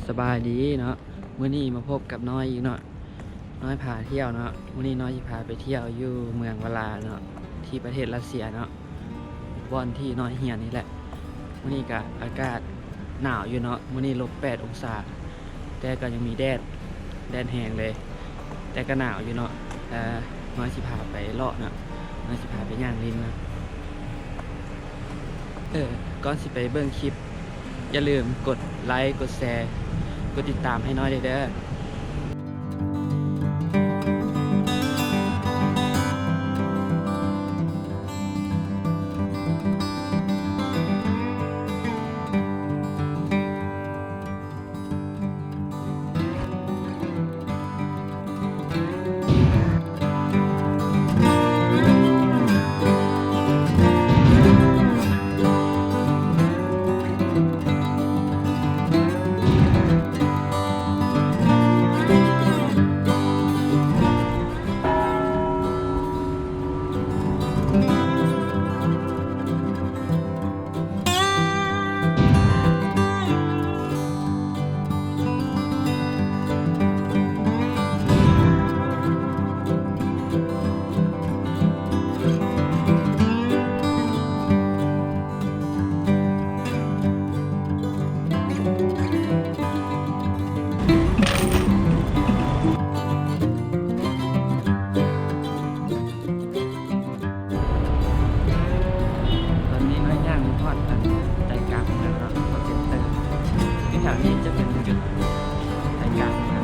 ສະບາຍດີເນາະ, ມື້ນີ້ມາພົບກັບນ້ອຍອີກເນາະ, ນ້ອຍພາທ່ຽວເນາະ. ມື້ນີ້ນ້ອຍຊິພາໄປທ່ຽວຢູ່ເມືອງວາລາເນາະ ທີ່ປະເທດຣັດເຊຍເນາະ, ບ່ອນທີ່ນ້ອຍຮຽນນີ້ແຫຼະ. ມື້ນີ້ກະອາກາດໜາວຢູ່ເນາະ, ມື້ນີ້ລົບແປດອົງສາ, ແຕ່ກໍຍັງມີແດດ, ແດດແຮງເລີຍ, ແຕ່ກໍໜາວຢູ່ເນາະ. ເອີ ນ້ອຍຊິພາໄປເລາະເນາະ, ນ້ອຍຊິພາໄປຍ່າງຫຼິ້ນເນາະ. ເອີ ກ່ອນຊິໄປເບິ່ງຄລິບ ຢ່າລືມກົດໄລ ກົດແຊ ກົດຕິດຕາມໃຫ້ນ້ອຍແດ່ເດີ. ຕອນນີ້ນ້ອຍຍ່າງຮອດອັນໃຈກາງເມືອງແລ້ວເນາະ, ຄອນເຊັນເຕີ ທີ່ແຖວນີ້ຈະເປັນຈຸດໃຈກາງເມືອງ.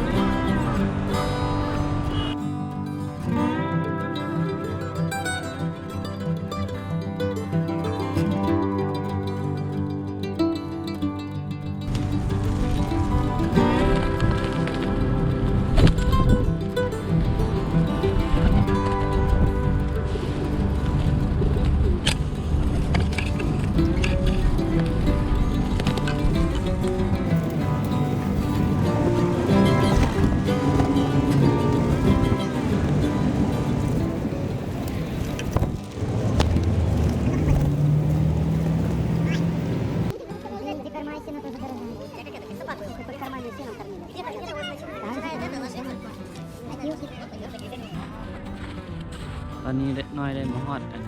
ຕອນນີ້ນ້ອຍໄດ້ມາຮອດອັນ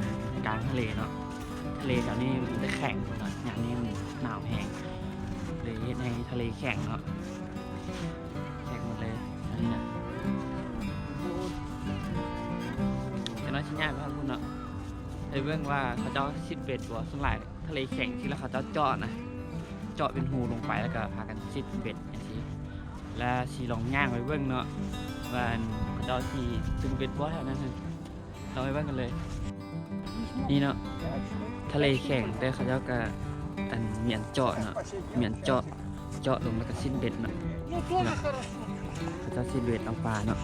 ກາງທະເລເນາະ, ທະເລແຖວນີ້ມັນຈະແຂງເນາະ, ຍາມນີ້ມັນໜາວແຮງ ເລີຍເຮັດໃຫ້ທະເລແຂງເນາະ. ແຂງໝົດເລີຍອັນນີ້ນະ. ແຕ່ນ້ອຍຊິຍ່າງໄປທາງພຸ້ນເນາະ, ໄປເບິ່ງວ່າເຂົາເຈົ້າຊິດເບັດບໍ່. ສ່ວນຫຼາຍທະເລແຂງທີ່ລະເຂົາເຈົ້າເຈາະນະ, ເຈາະເປັນຮູລົງໄປ ແລ້ວກໍພາກັນຊິດເບັດຈັ່ງຊີ້. ລະຊິລອງຍ່າງໄປເບິ່ງເນາະ ວ່າເຂົາເຈົ້າຊິຕຶງເບັດບໍ່ແຖວນັ້ນ. ເຮົາໄປເບິ່ງກັນເລີຍ. ນີ້ເນາະ ທະເລແຂງ ແຕ່ເຂົາເຈົ້າກະ ອັນ ມີອັນເຈາະເນາະ, ມີອັນເຈາະ ເຈາະລົງແລ້ວກະຊິດເບັດເນາະ. ເນາະ ເຂົາເຈົ້າຊິດເບັດເອົາປາເນາະ.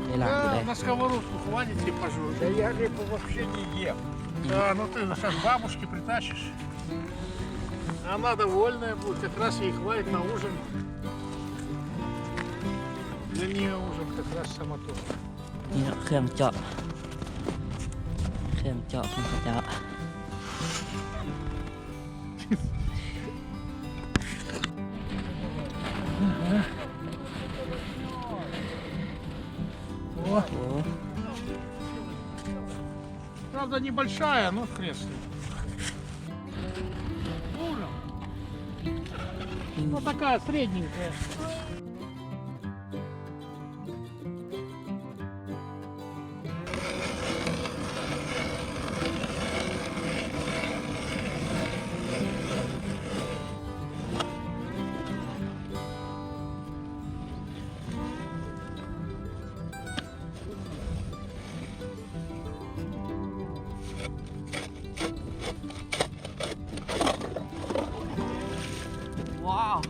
ໄດ້ຫຼາຍຢູ່ເດ້. Да, на сковородку хватит и пожрём. Да я рыбу вообще не ем. Да, ну ты сейчас бабушке притащишь. Она довольная будет, как раз ей хватит на ужин. Для неё ужин как раз сама тоже. ນີ້ເນາະ ເຄື່ອງເຈາະ ເຄື່ອງເຈາະຂອງເຂົາເຈົ້າ. ໂອ້ ໂອ້ Правда, небольшая, но хрен с ним. Ужин. Вот такая средненькая. Wow.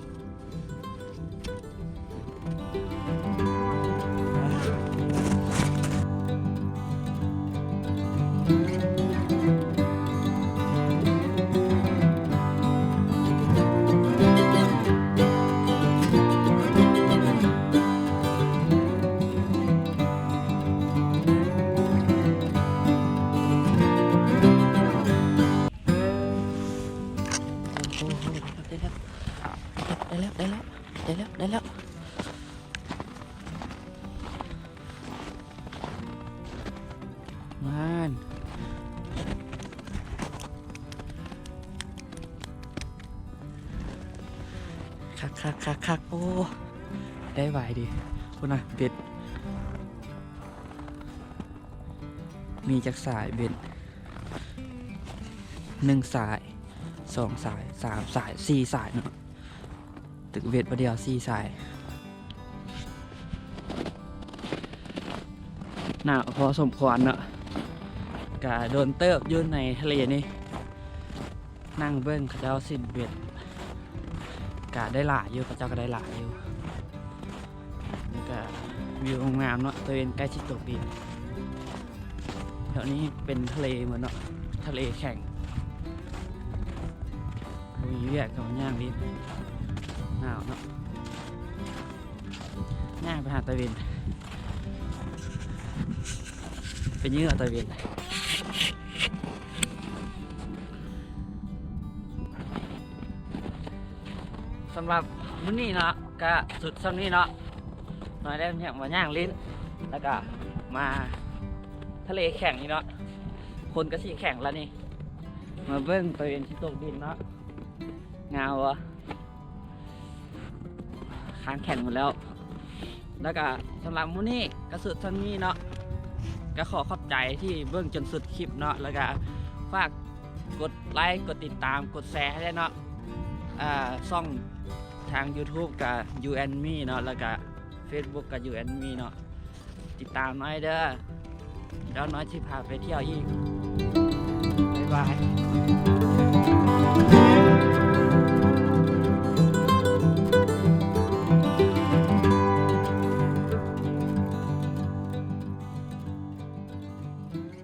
ໂອ້ໂຫ ເປັນແບບ ໄດ້ແລ້ວ ໄດ້ແລ້ວ ໄດ້ແລ້ວ ໄດ້ແລ້ວ ມານ ຄັກໆໆໆ ໂອ້ ໄດ້ຫວາຍດີ ພຸ້ນນະ ເບັດ ມີຈັກສາຍເບັດ ໜຶ່ງສາຍ ສອງສາຍ ສາມສາຍ ສີ່ສາຍເນາະ ຕຶກເບັດບາດດຽວສີ່ສາຍ. ໜາວພໍສົມຄວນເນາະ ກະດົນເຕີບຢູ່ໃນທະເລນີ້ ນັ່ງເບິ່ງເຂົາເຈົ້າຊິດເບັດ ກະໄດ້ຫຼາຍຢູ່ ເຂົາເຈົ້າກະໄດ້ຫຼາຍຢູ່ ແລ້ວກະວິວງາມເນາະ ຕາເວັນໃກ້ຊິຕົກດິນ. ແຖວນີ້ເປັນທະເລໝົດເນາະ ທະເລແຂງ ບໍ່ມີວຽກ ກະມາຍ່າງຫຼິ້ນ ໜາວເນາະ ຍ່າງໄປຫາຕາເວັນ ໄປເຫຍື່ອຕາເວັນ. ສຳລັບມື້ນີ້ເນາະ ກະສຸດຊ່ຳນີ້ເນາະ ນ້ອຍໄດ້ພຽງມາຍ່າງຫຼິ້ນ ແລ້ວກະມາທະເລແຂງນີ້ເນາະ ຄົນກະຊິແຂງລະນີ້ ມາເບິ່ງຕາເວັນຊິຕົກດິນເນາະ ງາມບໍ່? ຄາງແຂງໝົດແລ້ວ ແລ້ວກະສຳລັບມື້ນີ້ກະສຸດຊ່ຳນີ້ເນາະ ກະຂໍຂອບໃຈທີ່ເບິ່ງຈົນສຸດຄລິບເນາະ ແລ້ວກະຝາກກົດໄລ ກົດຕິດຕາມ ກົດແຊໃຫ້ແດ່ເນາະ ອາ ຊ່ອງທາງ YouTube ກະ You and Me ເນາະ ແລ້ວກະ Facebook ກະ You and Me ເນາະ ຕິດຕາມໜ້ອຍເດີ ດຽວໜ້ອຍຊິພາໄປທ່ຽວອີກ ບາຍບາຍ.